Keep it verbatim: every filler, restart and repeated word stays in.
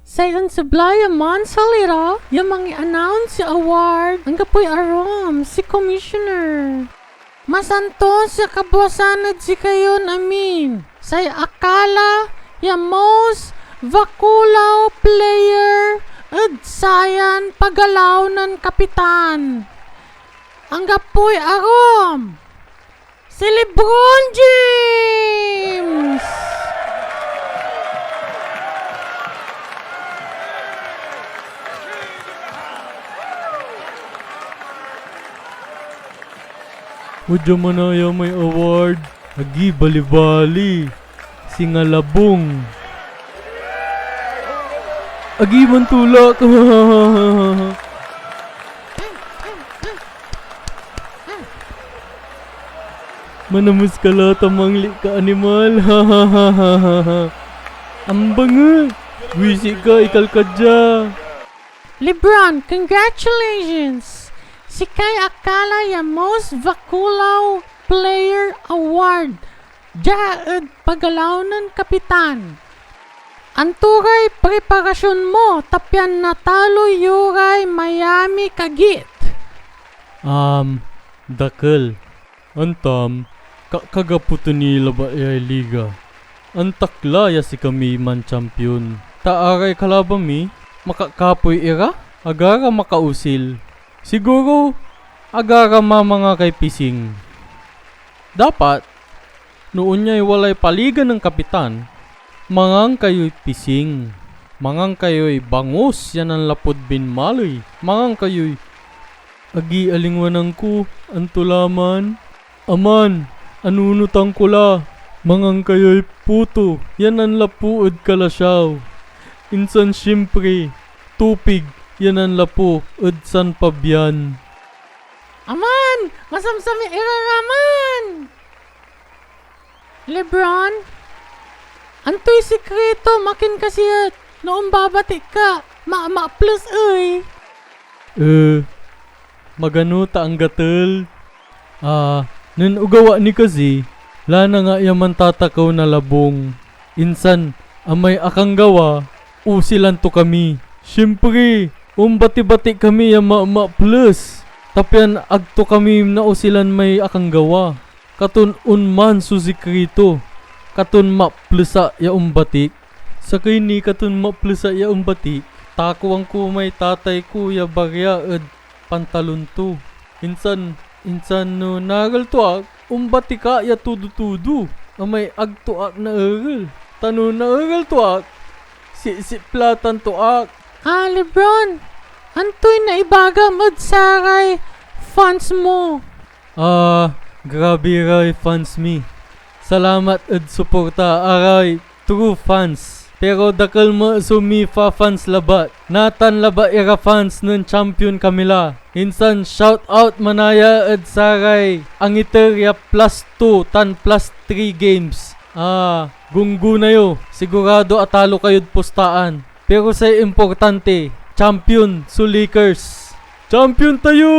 Say onseblay a mansal ira ya mangi-announce ya award, anggapoy arum, si Commissioner. Masantos ya kabuasan ed sikayon amin. Say akala ya most vakulaw player ed sayan pagalaw nen Kapitan. Anggapoy arum, si LeBron James! Wadya manaya may award, agi balibali, singa labong. Agi mantulak. Manames ka la ta mangli ka animal. Ambanget! Buisit ka, ikal ka dia. LeBron, congratulations! Sikay akala ya Most Vakulaw Player Award dia ed pagalaw nen Kapitan. Anto ray preparasyon mo ta pian natalo yo ray Miami Kagit? Um, dakel. Antam, ka-, kagapo to ni labat yay liga. Antak la ya sikami manchampion. Ta aray kalaban mi, makakapoy ira, agara makausil. Siguro, agara mamanga kay pising. Dapat, no onyay walay paligan nen Kapitan, mangan kayoy pising, mangan kayoy bangus ya nanlapud binmaley, mangan kayoy agi alingwanan ko, anto la man. Aman, anunotan ko la, mangan kayoy puto ya nanlapu ed kalasiaw, insan, siyempre, tupig ya nanlapu ed sanpabian. Aman, masamsamit ira ra man! LeBron, antoy sikritom akin kasi et no ombabatik ka, ma-, maples ey? Eh, magano ta anggatel? Ah, nen ogawa ni kasi, lana nga ya mantatakew na labong, insan amay akanggawa, usilan to kami. Siyempre, ombati-bati kami ya ma-, maples, ta pian agto kami nausilan may akanggawa. Katon onman so sikrito, katon maples ak ya ombatik. Sakey ni katon maples ak ya ombatik, takewan ko may tatay ko ya baria ed pantalon to. Insan, insan no narel to ak, ombatik ak ya todo-todo, amay agto ak naerel. Ta no naerel to ak, sisiplatan to ak. Ah, LeBron, antoy naibagam ed saray fans mo? Ah, grabe ray fans mi. Salamat ed suporta, aray true fans. Pero dakel met so mifa-fans labat. Natan labat ira fans nen champion kami la. Insan shout out manaya ed saray angiter ya plus two tan plus three games. Ah, gunggona yo. Sigurado atalo kayod pustaan. Pero say importante, champion so Lakers. Champion tayo!